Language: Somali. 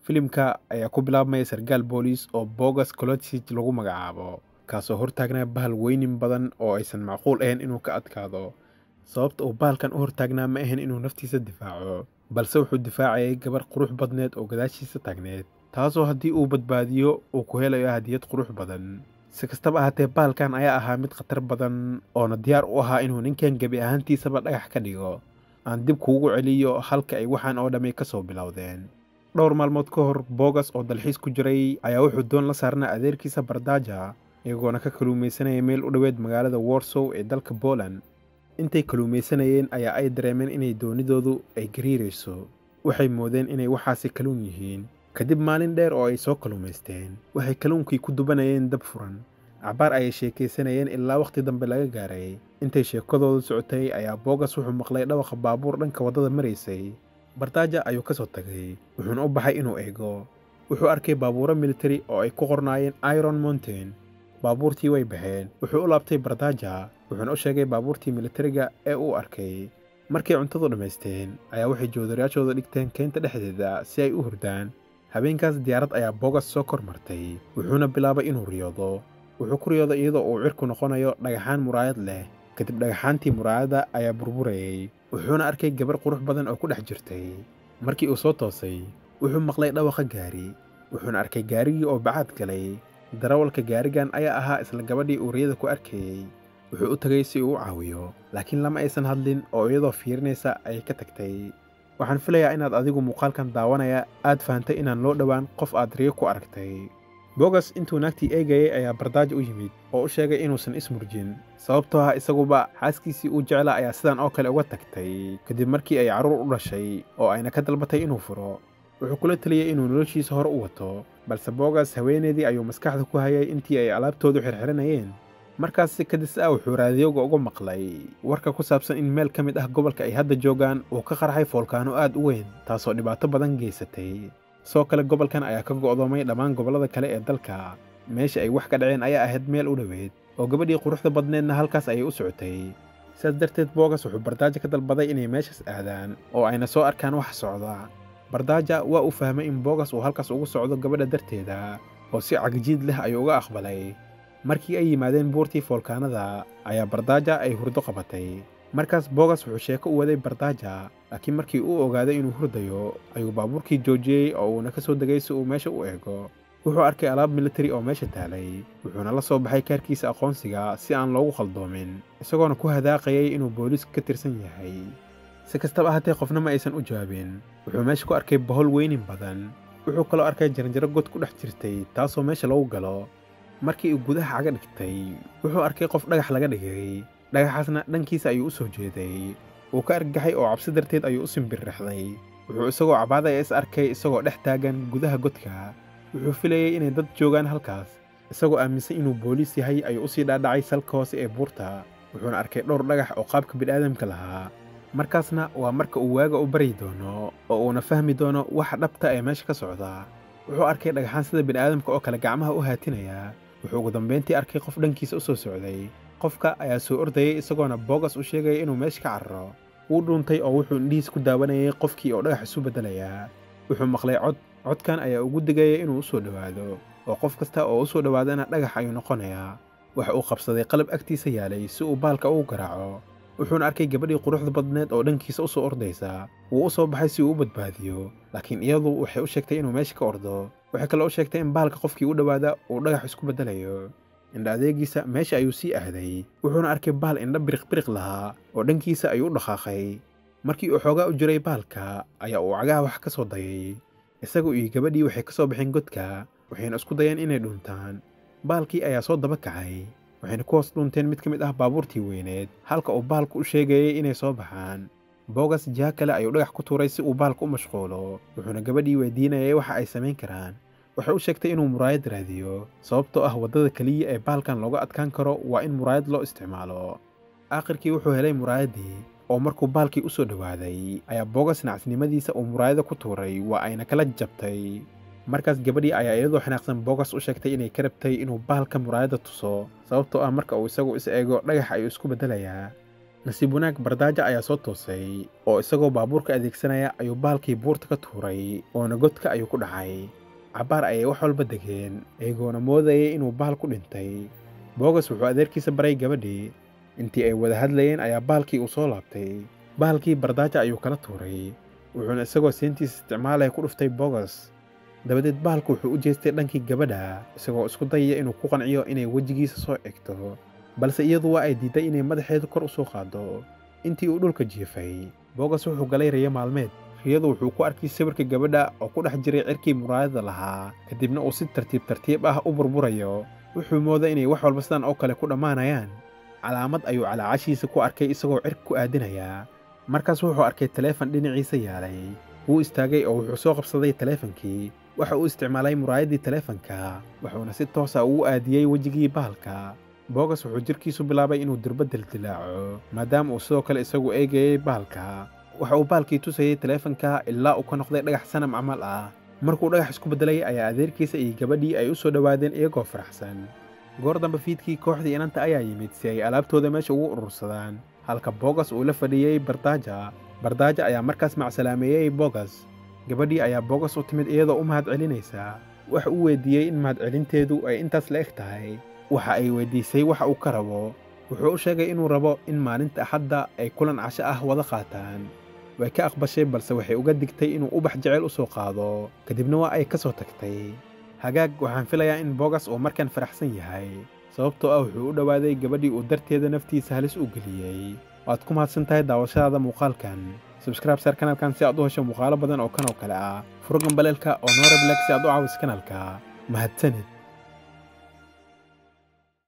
Filimka ayaa ku bilaabmaya sarkaal booliis oo Bogus Kolodziej lagu magacaabo, kaasoo hortaagnaa bahal weynin badan oo aysan macquul ahayn inuu ka adkaado. Sababta uu bahalkan u hortaagnaa ma ahayn inuu naftiisa difaaco, balse wuxuu difaacayay gabar qurux badneed oo gadaashiisa taagneed, taasoo haddii uu badbaadiyo uu ku helayo hadiyad qurux badan. Si kastaba ahaatee, bahalkan ayaa ahaa mid khatar badan oona diyaar u ahaa inuu ninkan gebi ahaantiisaba dhagax ka dhigo. Aan dib kuugu celiyo halka ay waxaan oo dhammi ka soo bilowdeen. Dhowr maalmood ka hor, Bogas oo dalxiis ku jiray ayaa wuxuu doon la saarnaa adeerkiisa Bardaaja, iyagoona ka kalluumaysanaya meel u dhoweed magaalada Warsaw ee dalka Poland. Intay kalluumaysanayeen ayaa ay dareemeen inay doonidoodu ay gariirayso. Waxay moodeen inay waxaasi kalluun yihiin. Kadib maalin dheer oo ay soo kalluumaysteen, waxay kalluunkii ku dubanayeen dab furan. Cabaar ayay sheekaysanayeen ilaa wakhti dambe laga gaaray. Intay sheekadoodu socotay ayaa Bogas wuxuu maqlay dhawaqa baabuur dhanka waddada maraysay. Bardaaja ayuu ka soo tagay, wuxuuna u baxay inuu eego. Wuxuu arkay baabuuro militari oo ay ku qornaayeen Iron Mountain. Baabuurtii way baxeen. Wuxuu u laabtay Bardaaja, wuxuuna u sheegay baabuurtii militariga ee uu arkay. Markay cuntadu dhammaysteen ayaa waxay joodariyaashooda dhigteen keynta dhexdeeda si ay u hurdaan. Habeenkaas diyaarad ayaa Bogas soo kor martay, wuxuuna bilaabay inuu riyoodo. Wuxuu ku riyooday iyadoo uu cirku noqonayo dhagaxaan muraayad leh. Kadib dhagaxaantii muraayadda ayaa burburayay, wuxuuna arkay gabar qurux badan oo ku dhex jirtay. Markii uu soo toosay, wuxuu maqlay dhawaqa gaari, wuxuuna arkay gaarigii oo bacaad galay. Darawalka gaarigan ayaa ahaa isla gabadhii uu riyada ku arkayey. Wuxuu u tagay si uu u caawiyo, laakiin lama aysan hadlin oo iyadoo fiirinaysa ayay ka tagtay. Waxaan filayaa inaad adigu muuqaalkan daawanaya aad fahantay inaan loo dhowaan qof aad riyo ku aragtay. Bogas intuu naagtii eegayay ayaa Bardaaja u yimid oo u sheegay inuusan ismurjin, sababtoo ah isaguba xaaskiisii uu jeclaa ayaa sidan oo kale uga tagtay kadib markii ay carruur u dhashay oo ayna ka dalbatay inuu furo. Wuxuu kula taliyey inuu noloshiisa hore u wato, balse Bogas haweeneydii ayuu maskaxda ku hayay intii ay alaabtoodu xirxiranayeen. Markaas si kadis ah wuxuu raadiyoga uga maqlay warka ku saabsan in meel ka mid ah gobolka ay hadda joogaan uu ka qarxay foolkaano aad u weyn, taasoo dhibaato badan geysatay. Sidoo kale gobolkan ayaa ka go'doomay dhammaan gobollada kale ee dalka. Meesha ay wax ka dhaceen ayaa ahayd meel u dhoweed, oo gabadhii quruxda badneedna halkaas ayay u socotay. Sidaas darteed Bogas wuxuu Bardaaja ka dalbaday inay meeshaas aadaan oo ayna soo arkaan wax socda. Bardaaja waa uu fahmay in Bogas uu halkaas ugu socdo gabadha darteeda, oo si cagjiid leh ayuu uga aqbalay. Markii ay yimaadeen buurtii foolkaanada ayaa Bardaaja ay hurdo qabatay. Markaas Bogas wuxuu sheeko u waday Bardaaja, laakiin markii uu ogaaday inuu hurdayo ayuu baabuurkii joojiyey oo uuna ka soo degay si uu meesha u eego. Wuxuu arkay alaab militari oo meesha taalay, wuxuuna la soo baxay kaarkiisa aqoonsiga si aan loogu khaldoomin, isagoona ku hadaaqayay inuu booliiska ka tirsan yahay. Si kastaba ahaatee, qofna ma aysan u jawaabin. Wuxuu meesha ku arkay bohol weynin badan. Wuxuu kaloo arkay jaranjaro god ku dhex jirtay, taasoo meesha lagu galo. Markii uu gudaha caga dhigtay, wuxuu arkay qof dhagax laga dhigay. Dhagaxaasna dhankiisa ayuu u soo jeeday. Wuu ka argagaxay oo cabsi darteed ayuu u simbirraxday. Wuxuu isagoo cabaadaya is arkay isagoo dhex taagan gudaha godka. Wuxuu filayay inay dad joogaan halkaas. Isagoo aaminsan inuu booliis yahay ayuu u sii dhaadhacay salka hoose ee buurta. Wuxuuna arkay dhowr dhagax oo qaabka bini'aadamka lahaa. Markaasna waa marka uu waaga u baryi doono oo uuna fahmi doono waxa dhabta ee meesha ka socda. Wuxuu arkay dhagaxaan sida bini'aadamka oo kale gacmaha u haatinaya. Wuxuu ugu dambeyntii arkay qof dhankiisa u soo socday. Qofka ayaa soo ordayay isagoona Bogas u sheegaya inuu meesha ka cararo. Wuu dhuuntay oo wuxuu indhihiis ku daawanayay qofkii oo dhagax isu beddelayaa. Wuxuu maqlay cod. Codkan ayaa ugu digaya inuu u soo dhowaado, oo qof kasta oo u soo dhowaadana dhagax ayuu noqonayaa. Waxa uu qabsaday qalab agtiisa yaalay si uu baalka ugu garaaco. Wuxuuna arkay gabadhii quruxda badneed oo dhankiisa u soo ordaysa. Wuu u soo baxay si uu u badbaadiyo, laakiin iyadu waxay u sheegtay inuu meesha ka ordo. Waxay kaloo u sheegtay in bahalka qofkii u dhowaada uu dhagax isku beddelayo. Indha adeegiisa meesha ayuu sii aaday, wuxuuna arkay bahal indho biriqbiriq lahaa oo dhankiisa ayuu u dhaqaaqay. Markii uu xoogaa u jiray bahalka ayaa uu cagaha wax ka soo dayay. Isagu iyo gabadhii waxay ka soo baxeen godka, waxayna isku dayeen inay dhuuntaan. Bahalkii ayaa soo daba kacay, waxayna ku hoos dhuunteen mid ka mid ah baabuurtii weyneed, halka uu bahalku u sheegayay inay soo baxaan. Bogas jiha kale ayuu dhagax ku tuuray si uu bahalku u mashquulo, wuxuuna gabadhii weydiinayay waxa ay samayn karaan. Waxay u sheegtay inuu muraayad raadiyo, sababtoo ah waddada keliya ee bahalkan looga adkaan karo waa in muraayad loo isticmaalo. Aakhirkii wuxuu helay muraayaddii, oo markuu bahalkii u soo dhowaaday ayaa Bogas nacasnimadiisa uu muraayada ku tuuray, waa ayna kala jabtay. Markaas gabadhii ayaa iyadoo xanaaqsan Bogas u sheegtay inay ka rabtay inuu bahalka muraayadda tuso, sababtoo ah marka uu isagu is eego dhagax ayuu isku beddelayaa. Nasiib wanaag, Bardaaja ayaa soo toosay oo isagoo baabuurka adeegsanaya ayuu bahalkii buurta ka tuuray, oona godka ayuu ku dhacay. Cabbaar ayay wax walba degeen, iyagoona moodayay inuu bahal ku dhintay. Bogas wuxuu adeerkiisa baray gabadhii. Intii ay wada hadlayeen ayaa bahalkii uu soo laabtay. Bahalkii Bardaaja ayuu kala tuuray, wuxuuna isagoo seentiisa isticmaalaya ku dhuftay Bogas. Dabadeed bahalku wuxuu u jeestay dhankii gabadha, isagoo isku dayaya inuu ku qanciyo inay wejigiisa soo egto, balse iyadu waa ay diiday inay madaxeedu kor u soo qaaddo. Intii uu dhulka jiifay, Bogas wuxuu galay riyo maalmeed. Riyadu wuxuu ku arkay sawirka gabadha oo ku dhex jiray cirkii muraayada lahaa, kadibna uu si tartiib tartiib ah u burburayo. Wuxuu mooday inay wax walba sidan oo kale ku dhammaanayaan. Calaamad ayuu calaacashiisa ku arkay isagoo cirka ku aadinaya. Markaas wuxuu arkay taleefan dhinaciisa yaalay. Wuu istaagay oo wuxuu soo qabsaday taleefankii. Waxa uu isticmaalay muraayaddii taleefanka, wuxuuna si toos ah ugu aadiyey wejigii bahalka. Bogas wuxuu jirkiisu bilaabay inuu durba dildilaaco, maadaama uu sidoo kale isagu eegayay bahalka. Waxa uu bahalkii tusayey taleefanka ilaa uu ka noqday dhagax sanam camal ah. Markuu dhagax isku beddelay ayaa adeerkiisa iyo gabadhii ay u soo dhowaadeen iyagoo faraxsan. Goor dambe fiidkii, kooxdii inanta ayaa yimid si ay alaabtooda meesha ugu urursadaan, halka Bogas uu la fadhiyey Bardaaja. Bardaaja ayaa markaas macsalaameeyey Bogas. Gabadhii ayaa Bogas u timid iyadoo u mahad celinaysa. Waxa uu weydiiyey in mahadcelinteedu ay intaas la eg tahay. Waxa ay weydiisay waxa uu ka rabo. Wuxuu u sheegay inuu rabo in maalinta Axadda ay kulan casho ah wada qaataan. Way ka aqbashay, balse waxay uga digtay inuu ubax jecel u soo qaado, kadibna waa ay ka soo tagtay. Hagaag, waxaan filayaa in Bogas uu markan faraxsan yahay, sababtoo ah wuxuu u dhowaaday gabadhii uu darteeda naftiisa halis u geliyey. Waad ku mahadsan tahay daawashadaada muuqaalkan. Subscribe saar kanaalkan si aad u hesho muuqaalo badan oo kan oo kale ah. Furo gambaleelka oo noo rablag si aad u caawiso kanaalka. Mahadsanid.